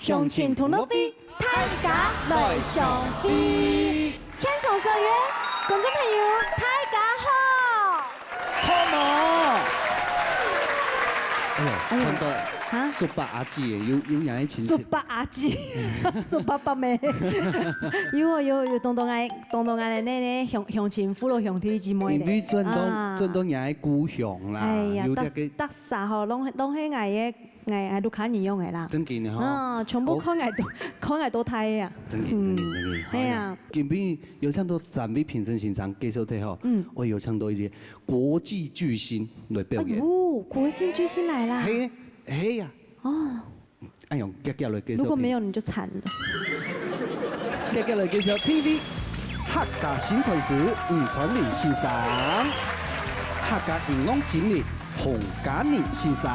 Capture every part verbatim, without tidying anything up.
鄉親同樂會，大家來相會。現場所有觀眾朋友，大家好！好無？哎喲，哎喲，看到啊？叔伯阿姊耶，有，有影个親戚。叔伯阿姊，叔伯伯咩？有哦，有，有，當當愛，當當愛个，該，該鄉，鄉親父老兄弟姊妹咧。因為轉到，啊。轉到𠊎个故鄉啦，哎呀，有這个逐，逐儕吼，攏，攏係𠊎个 哎，哎，屋下人樣个啦。正經个吼。啊，全部看𠊎到，看𠊎到大个啊。正經，正經，正經。嗯，係啊。今晡日有請到三位評審先生介紹忒吼，嗯。𠊎有請到一个國際巨星來表演。哎喲，國際巨星來啦。係，係啊。哦。哎喲，遽遽來介紹。如果沒有，你就慘了。遽遽來介紹第一位客家薪傳師吳傳林先生，客家音樂經理 彭嘉寧先生。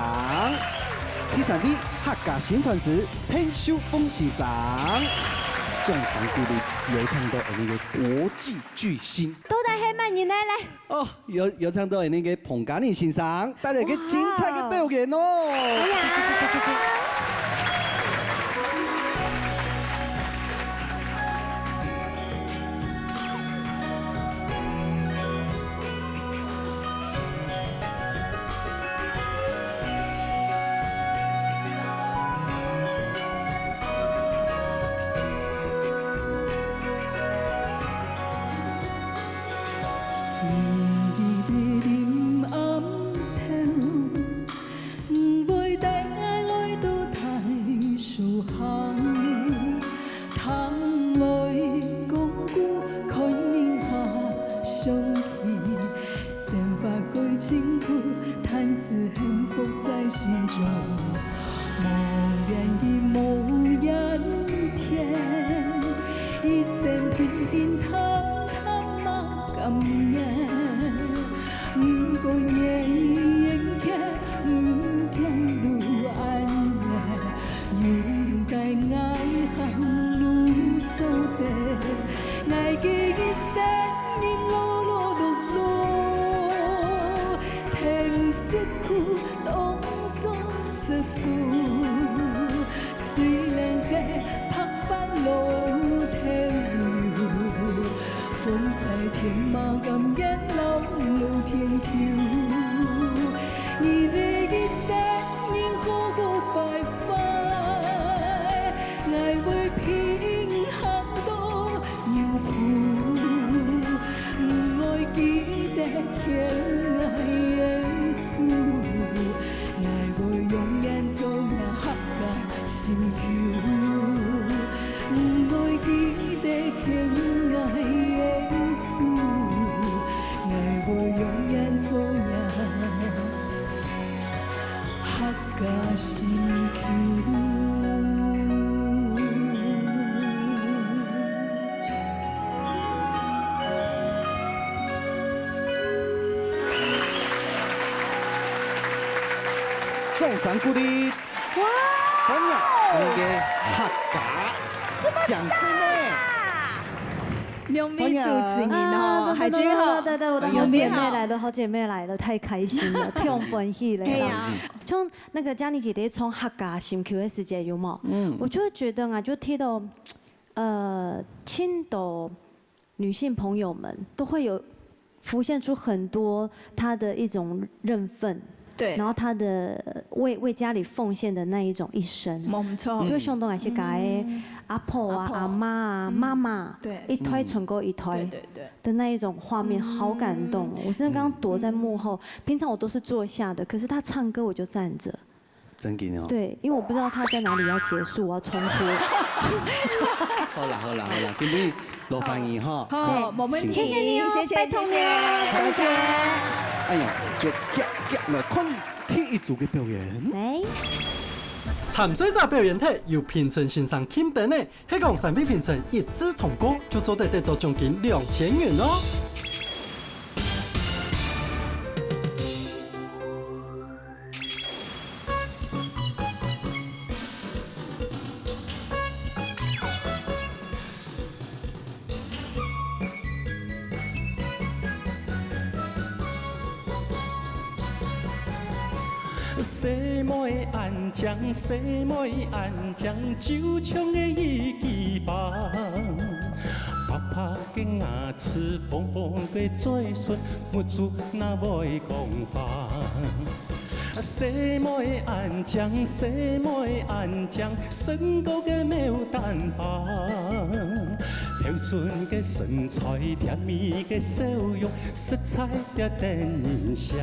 第三位，客家薪傳師彭秀鳳先生。掌聲鼓勵，有請到𠊎等个國際巨星。到底係麼人呢？來。哦，有，有請到𠊎等个彭嘉寧先生，帶來个精彩个表演哦。哇哦。哎呀。 毋會帶𠊎來到大樹下，窗來講古，看人客相欺，生活過清苦，但是幸福在心中。無言語，無言天，一生平平淡淡嘛甘願。 毋過眼前，毋驚路恁遠，有你帶𠊎行路做得。𠊎个一生人勞勞碌碌，聽辛苦當作食補。雖然係白髮老頭， 風在天嘛甘願老老天久。你个一生人好好快快，𠊎會平行到牛埔。毋愛記得牽𠊎个手，𠊎會永遠做若客家 心臼，毋愛記得牽𠊎个手，𠊎會永遠做若客家心臼。 掌聲鼓勵。哇！歡迎𠊎等个客家掌聲妹。兩位主持人哦，啊，海軍好。對，對，對，我的好姐妹來了，好姐妹來了，太開心了，太歡喜了。哎呀。像那個嘉妮姐姐唱客家心臼个時節有無？嗯。我就會覺得啊，就聽到，呃，聽到 女性朋友們都會有浮現出很多她的一種認份，對。然後她的為，為家裡奉獻的那一種一生。沒錯。就像當然是該阿婆啊、阿婆。阿嬤啊、嗯。媽媽，對。一代傳過一代，對，對，對。的那一種畫面，嗯。好感動哦。我真的剛剛躲在幕後，平常我都是坐下的，可是她唱歌我就站著。 正經哦。對，因為我不知道他在哪裡要結束，我要衝出。好啦，好啦，好啦，今晡日勞煩你哈。好，好，無問題。謝謝你哦，謝謝，拜託你哦，謝謝。大家。哎呀，就遽遽來看第一組个表演。來。參賽者表演忒，由評審先生欽點个，係講三位評審一致通過，就做得得到獎金兩千元哦。細妹恁靚，細妹恁靚，就像个一枝花。白白个牙齒，紅紅个嘴唇，目珠那會講話。細妹恁靚，細妹恁靚，勝過个牡丹花。標準个身材，甜蜜个笑容，實在也得人惜。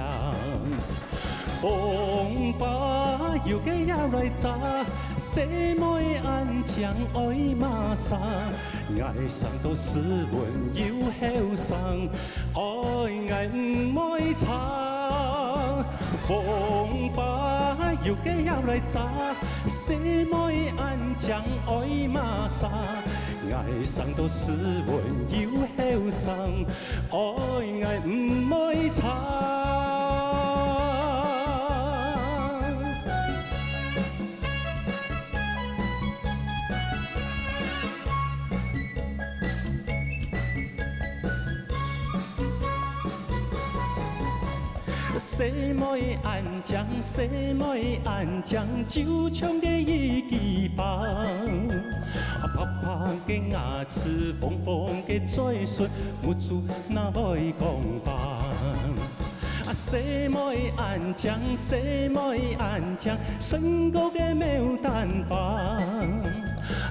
風花有个也來遮，細妹恁靚愛麼儕？𠊎生到斯文又後生，愛𠊎毋會差。風花有个也來遮，細妹恁靚愛麼儕？𠊎生到斯文又後生， 愛𠊎毋會差。細妹恁靚，細妹恁靚，就像个一枝花。白白个牙齒，紅紅个嘴唇，目珠那會講話。 啊，細妹恁靚，細妹恁靚，勝過个牡丹花。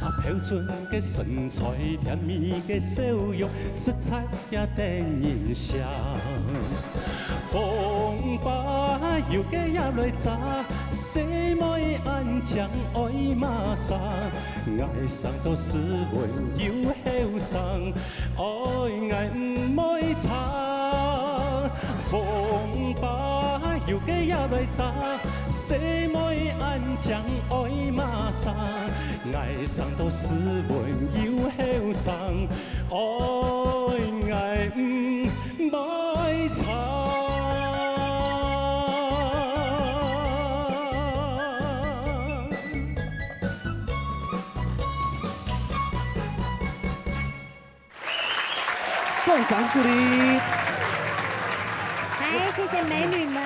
啊，標準个身材，甜蜜个笑容，實在也得人惜。風花有个也來遮，細妹恁靚愛麼儕？𠊎生到斯文又後生， 愛𠊎毋會差。風花有个也來遮，細妹恁靚愛麼儕？𠊎生到斯文又後生，愛𠊎毋會差。 掌聲鼓勵。來，謝謝美女們。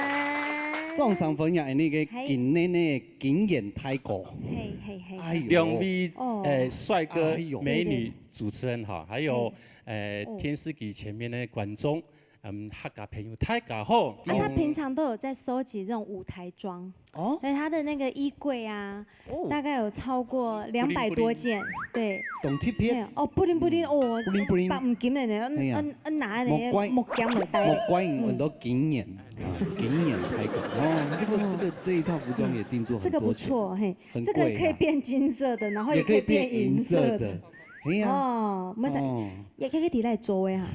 掌聲歡迎𠊎等个今年个金言大哥。嘿，嘿，嘿。哎喲。兩位，哦。呃，帥哥、哎喲。美女主持人哈，還有，嘿。呃，哦。電視機前面的觀眾，嗯，客家朋友，大家好。啊，他平常都有在收集這種舞台裝。 哦。所以他的那個衣櫃啊，哦。大概有超過兩百多件，對。當特別。對，哦，布靈布靈，哦，布靈布靈。百五金的呢，哎呀。嗯，嗯，拿的莫怪，莫講了，莫怪有很多金言，嗯。啊，金言開口。哦，這個，哦。這個，這一套服裝也定做很多錢，這個不錯，嘿，很貴啊。這個可以變金色的，然後也可以變銀色的。也可以變銀色的。哎呀。哦，我們在，哦。也可以抵賴座位哈。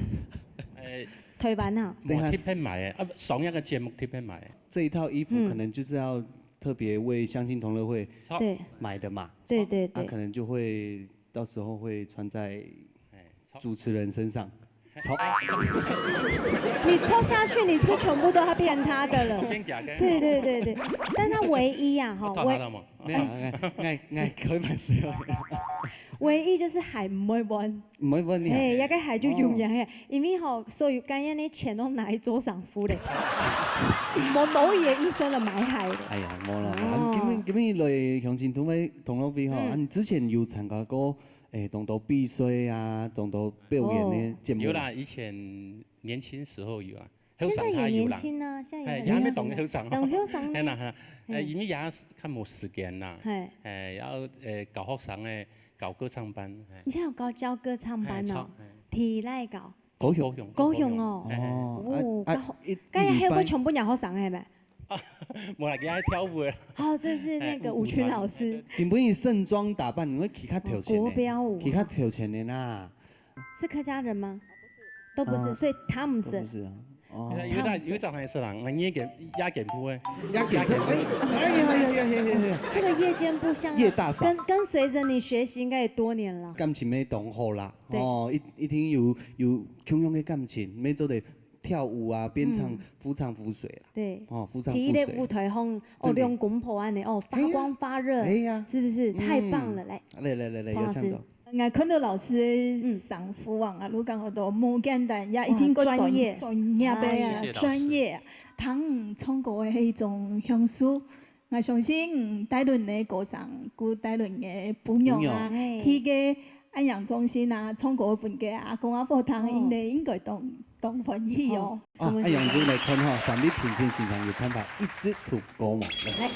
哎。台灣哈。無特別買的，啊，上一個節目特別買的。 這一套衣服可能就是要特別為鄉親同樂會，嗯。對。買的嘛。對，對，對。啊，可能就會，到時候會穿在主持人身上。哎，抽。你抽下去，你就全部都要變他的了。變假的。對，對，對，對。但他唯一啊，哈，我看他了嗎？沒有，哎，哎，哎，可以買誰啊？唯一就是鞋毋會換。 毋會換你啊。嘿，這個鞋就永遠嘿，哦。因為吼，所有今日个錢都拿去做衫褲咧。無，無佢个預算來買鞋咧。哎呀，無啦，無啦。哦。今日，今日來鄉親同樂，同樂會吼，嗯。啊，你之前有參加過，誒，當多比賽啊，當多表演个節目？哦。有啦，以前年輕時候有啊。 後生較有啦。現在也年輕啊，現在也很，哎，也還沒當後生哦。當後生呢。係啦，係啦。哎，嗯。因為也較無時間啦。嘿。哎，然後，呃，教學生个，教歌唱班，哎。你現在有教，教歌唱班哦？哎，唱，哎。佇哪教？高雄。高雄。高雄哦。哎，哎。哦，哦，啊，啊，該，一，該還有一禮拜。全部若學生个咩？啊，無啦，佢愛跳舞个。哦，這是那個舞群老師。哎，舞，舞團。今晡日盛裝打扮，你會企較頭前个，哦，國標舞。企較頭前个啦。 是客家人嗎？都不是，哦。所以他們是。都不是啊。哦。有一隻，有一隻還係人，𠊎夜間，夜間部个。夜間部，哎，哎呀呀呀呀呀呀。這個夜間部像啊，夜大嫂。跟，跟隨著你學習應該也多年了。感情乜當好啦，對。哦，一，一定有，有共樣个感情，乜做得跳舞啊，邊唱，嗯。忽唱忽隨啦。對。哦，忽唱忽隨。第一個舞台項，哦，真的。兩公婆恁樣，哦，發光發熱，哎呀。哎呀。是不是？嗯。太棒了，來。來，來，來，來，彭老師。有請到。𠊎看到老師个聲音啊，嗯。𠊎就感覺到無簡單，也一定个專，哦，專業。專業个啊，哎呀。謝謝老師。專業。聽唱歌个係一種享受。𠊎相信，嗯，大倫个歌聲，佮大倫个餔娘啊，餔娘。哎。去个安養中心啊，唱歌分个阿公阿婆聽，哦。應該，應該當，當歡喜哦。哦。 啊，恁樣就來看吼，三位評審先生有辦法一直突高嘛。來。來。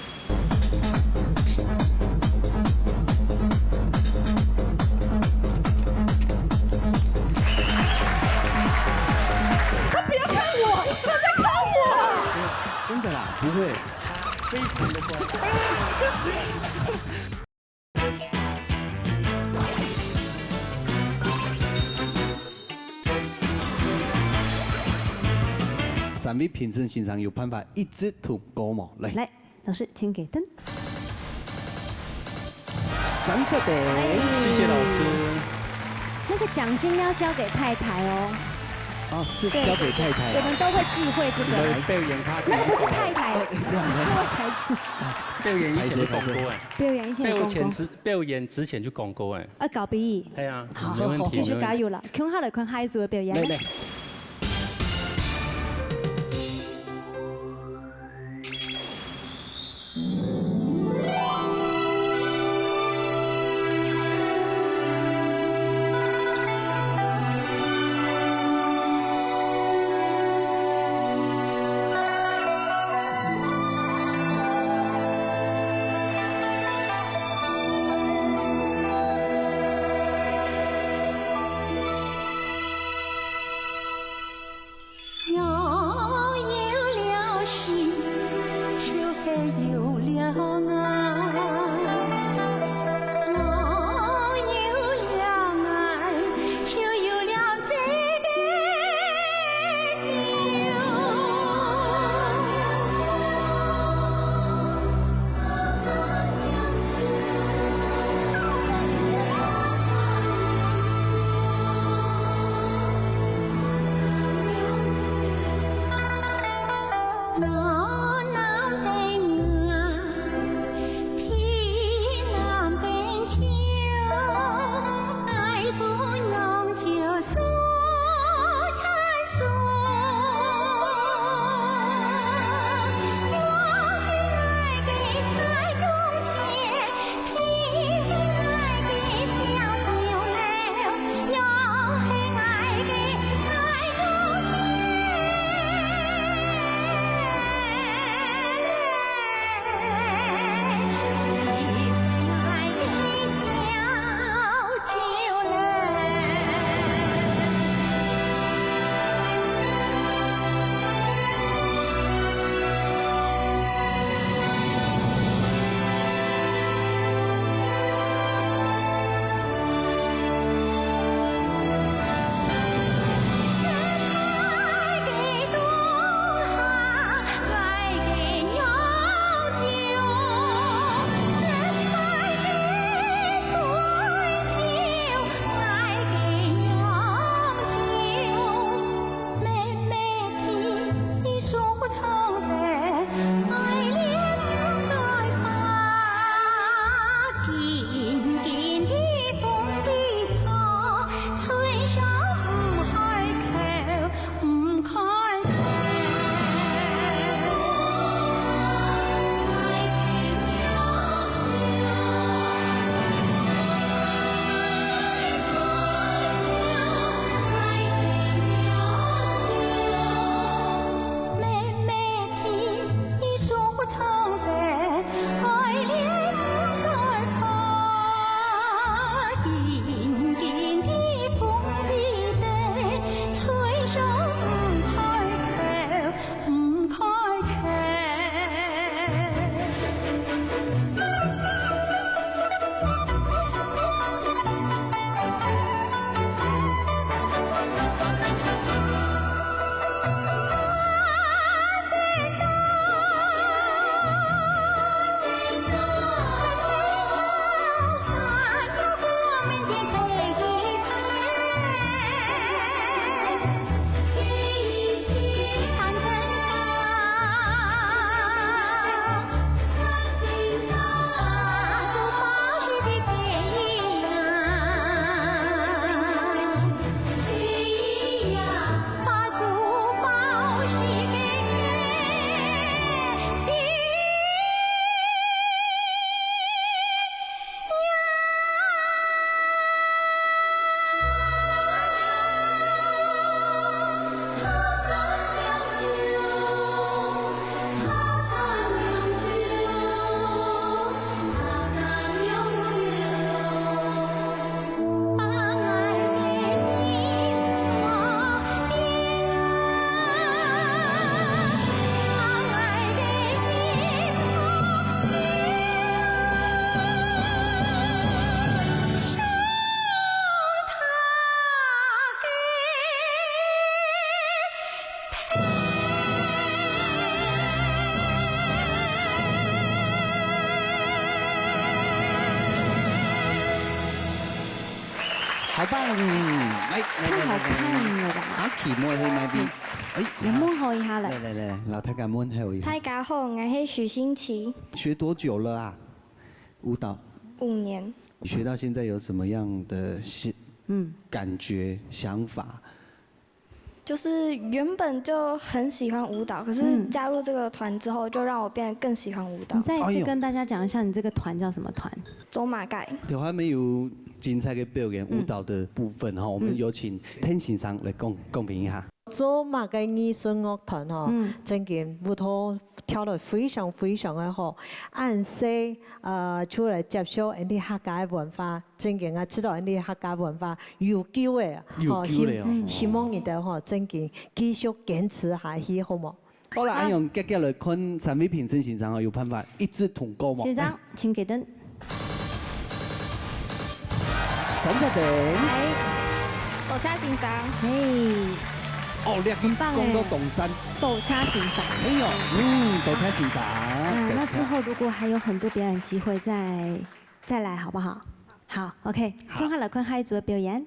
他不要看我，他在看我。真的啦，不會。非常的乖。 三位評審先生有辦法一直突高無？來。來，老師，請解燈。三隻燈。哎。謝謝老師。那個獎金要交給太太哦。哦，是交給太太啊。對，我們都會忌諱這個。你們表演咖啡。那個不是太太，呃，是這位才是。表演以前就講過哎。表演以前就講過。表演之，表演之前就講過哎。 愛交分佢。係啊，好，沒問題，好，好。繼續加油啦！沒問題。共下來看下一組个表演。來，來。好棒！哎，来来来来来，太好看了吧？阿奇妹去那边，哎，你问候一下来。来来来，老太太问候一下。大家好，我是许新奇。学多久了啊？舞蹈？五年。你学到现在有什么样的心，嗯。感觉、想法？ 就是原本就很喜欢舞蹈，可是嗯。加入这个团之后，就让我变得更喜欢舞蹈。你再一次哎呦。跟大家讲一下，你这个团叫什么团？走马盖。等下面有精彩的表演，嗯。舞蹈的部分哈，我们嗯。有请天先生来公，公平一下。走马盖艺术乐团哈，嗯。真个舞蹈跳得非常非常的好，恁細，呃，就来接受俺哋客家的文化， 真个啊，知道恁呢客家文化有救个，有救个哦。吼，希，希望你兜吼，真个繼續堅持下去，好無？好啦，好。恁樣，遽遽來看三位評審先生哦，有辦法一致通過無？先生，哎。請解燈。三隻燈。哎，多謝先生。嘿。哦，你很棒哎。講到當讚。多謝先生。哎喲，嗯，多謝先生。啊，那之後如果還有很多表演機會再 再來好不好？好，OK，好。先來看下一組的表演。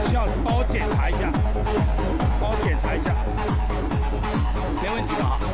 徐老师，帮我检查一下，帮我检查一下，没问题吧？哈。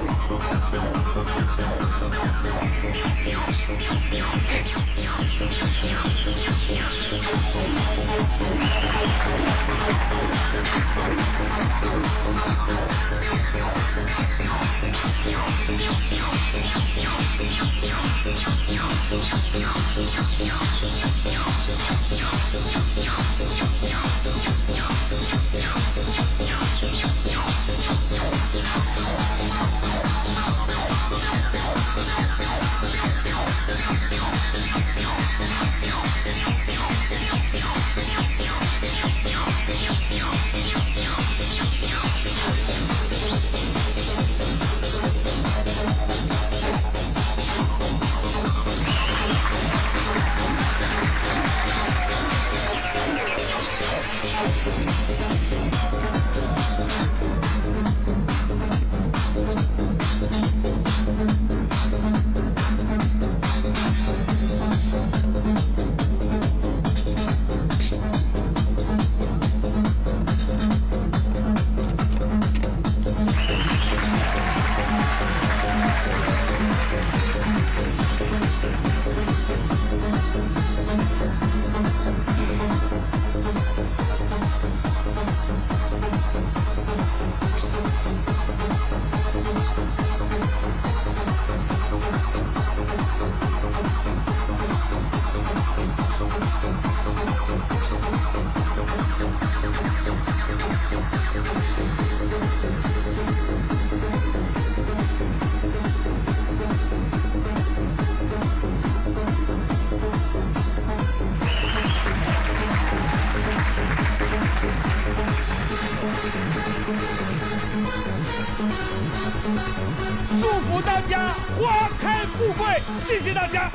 祝福大家花开富贵，谢谢大家。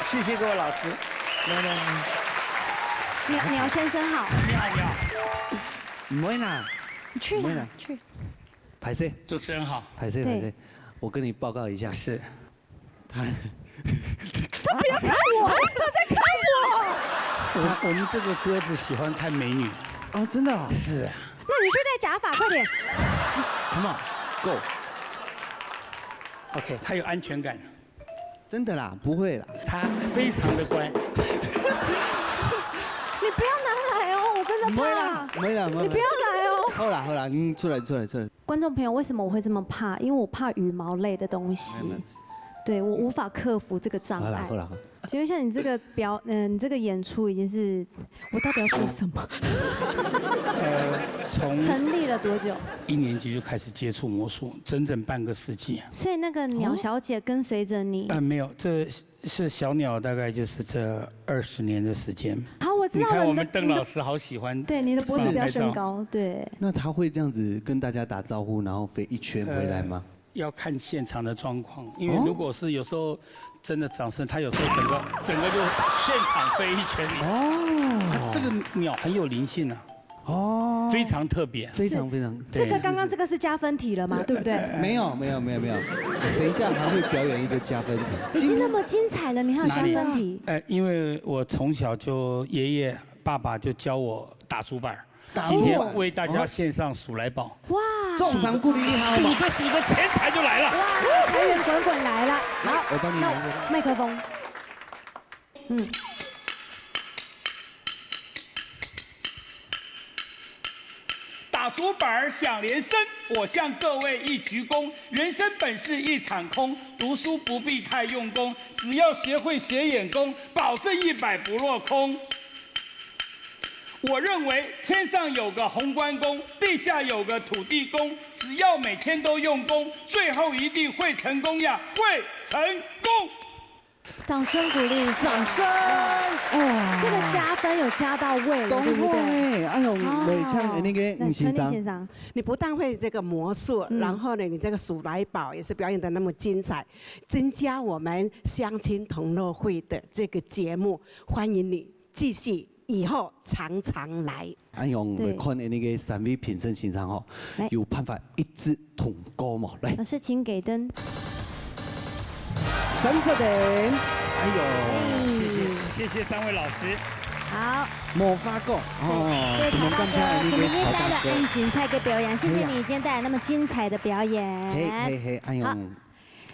谢谢各位老师。来来来。鸟，鸟先生好。你好，你好。毋會啦，你去没啦，啦去。歹勢，主持人好，歹勢，对歹勢，我跟你报告一下，是他不要看我，他在看我。我我们这个鸽子喜欢看美女，啊，真的啊，是啊那你去戴假发，快点。，Come on，Go，，OK，他有安全感，真的啦，不会啦，他非常的乖。你不要拿来哦，我真的没啦怕。，没啦，没啦，你不要来哦。好啦好啦，嗯，出来出来出来，观众朋友，为什么我会这么怕？因为我怕羽毛类的东西，对我无法克服这个障碍好啦好。啦，请问一下，你这个表，嗯、你这个演出已经是，我到底要说什么？呃，从成立了多久？一年级就开始接触魔术，整整半个世纪。所以那个鸟小姐跟随着你。啊，没有，这是小鸟，大概就是这二十年的时间。好，我知你看我道了。你的们邓老师好喜欢，对，你的脖子不要升高。对，那他会这样子跟大家打招呼，然后飞一圈回来吗？要看现场的状况，因为如果是有时候真的掌声，他有时候整个整个就现场飞一圈。哦，这个鸟很有灵性啊，哦，非常特别。非常非常，这个刚刚这个是加分题了吗？对不对？没有没有没有没有，等一下还会表演一个加分题。已经那么精彩了，你还有加分题？呃，因为我从小就爷爷爸爸就教我打竹板儿，打今天为大家献上数来宝，哇，众赏鼓励你好吗？数着数着钱财就来了。哇，财源滚滚来了。好，我帮你拿这个那麦克风。嗯，打竹板儿响连声，我向各位一鞠躬。人生本是一场空，读书不必太用功，只要学会斜眼功，保证一百不落空。我认为天上有个鸿鹄公，地下有个土地公，只要每天都用功，最后一定会成功呀，会成功。掌声鼓励一下。掌声，哇，这个加分有加到位了，当好对不对？哎，哎呦，来请那个来，吴先生陈立先，生，你不但会这个魔术，嗯然后呢，你这个数来宝也是表演的那么精彩，增加我们乡亲同乐会的这个节目，欢迎你继续以后常常来。哎呦，对来看那个三位评审先生吼来，有办法一直通过吗？来老，师请给灯。三十点，哎呦，谢谢谢谢三位老师。好，没法讲哦，对，什么刚才那个曹大哥今天带来很，精彩的表演，谢谢你今天带来那么精彩的表演。嘿嘿嘿，哎呦好，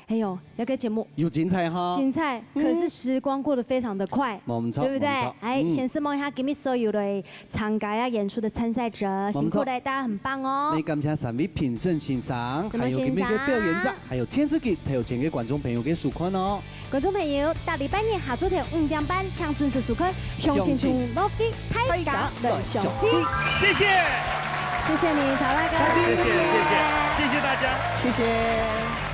哎呦，要给节目有精彩哈，精彩，可是时光过得非常的快，没错对不对没错？哎，嗯先承蒙一下今日所有来参加啊演出的参赛者，辛苦了，大家很棒哦那。感谢三位评审先生，什么还有今天的先生表演者，还有电视机头前的观众朋友的收看哦。观众朋友，大礼拜日下晝頭五點半，請準時收看《鄉親同樂會》，大家來相會。谢谢，谢谢你，曹大哥，谢谢谢谢谢谢大家。谢谢。